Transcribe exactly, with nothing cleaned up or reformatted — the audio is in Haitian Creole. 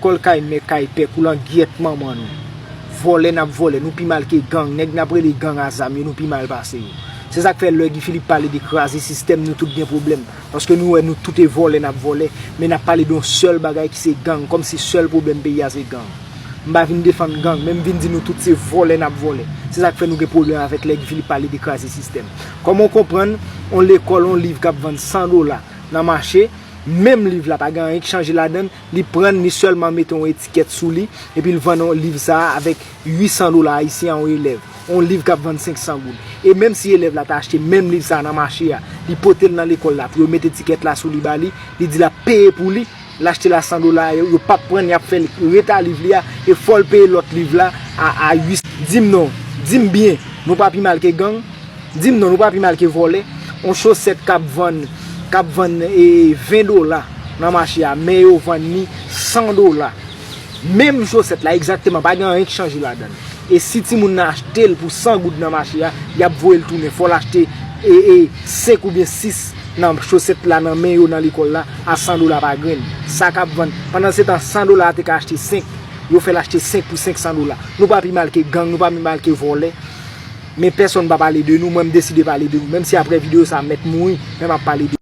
Lekòl kay mè kay pè, koulangyèt manman nou. Vòlè n ap vòlè, nou pi mal ke gang. Nèg n ap rele gang a zam yo, nou pi mal pase yo. Se sa k fè lè Guy Philippe pale de kraze sistèm, nou tout gen pwoblèm. Paske nou wè nou tout e vòlè n ap vòlè, men n ap pale de yon sèl bagay ki se gang, kòmsi sèl pwoblèm peyi a se gang. M pa vin defann gang, men m vin di nou tout se vòlè n ap vòlè. Se sa k fè nou gen pwoblèm avèk lè Guy Philippe pale de kraze sistèm. Kòman w konprann yon lekòl, yon liv k ap vann san dola nan mache, menm liv la pa gen anyen ki chanje ladan l, li pran l, li sèlman mete yon etikèt sou li, epi l vann yon liv sa a avèk uit san dola ayisyen a yon elèv. Yon liv k ap vann senk san goud. E menm si elèv la ta achte menm liv sa a nan mache a, li pote l nan lekòl la pou yo met etikèt la sou li ba li, li di l ap peye pou li, l achte l a san dola, yo, yo p ap pran l, y ap fè l ret a liv li a, e fò l peye lòt liv la a, a uit. Di m non, di m byen, nou pa pi mal ke gang? Di m non, nou pa pi mal ke vòlè? On chosèt k ap vann, k ap vann e, ven dola nan mache a, men yo vann li san dola. Menm chosèt la, egzakteman, pa gen anyen ki chanje ladan l. E si timoun nan achte l pou san goud nan mache a, y ap voye l tounen. Fò l achte e, e, senk oubyen sis nan chosèt la nan men yo nan lekòl la a san dola pa grenn. Sa k ap vann. Pandansetan, san dola a te ka achte senk, yo fè l achte senk pou senk san dola. Nou pa pi mal ke gang, nou pa pi mal ke vòlè. Men pèsonn pa pale de nou, mwen m deside pale de nou. Menm si apre videyo sa a m mèt mouri, men m ap pale de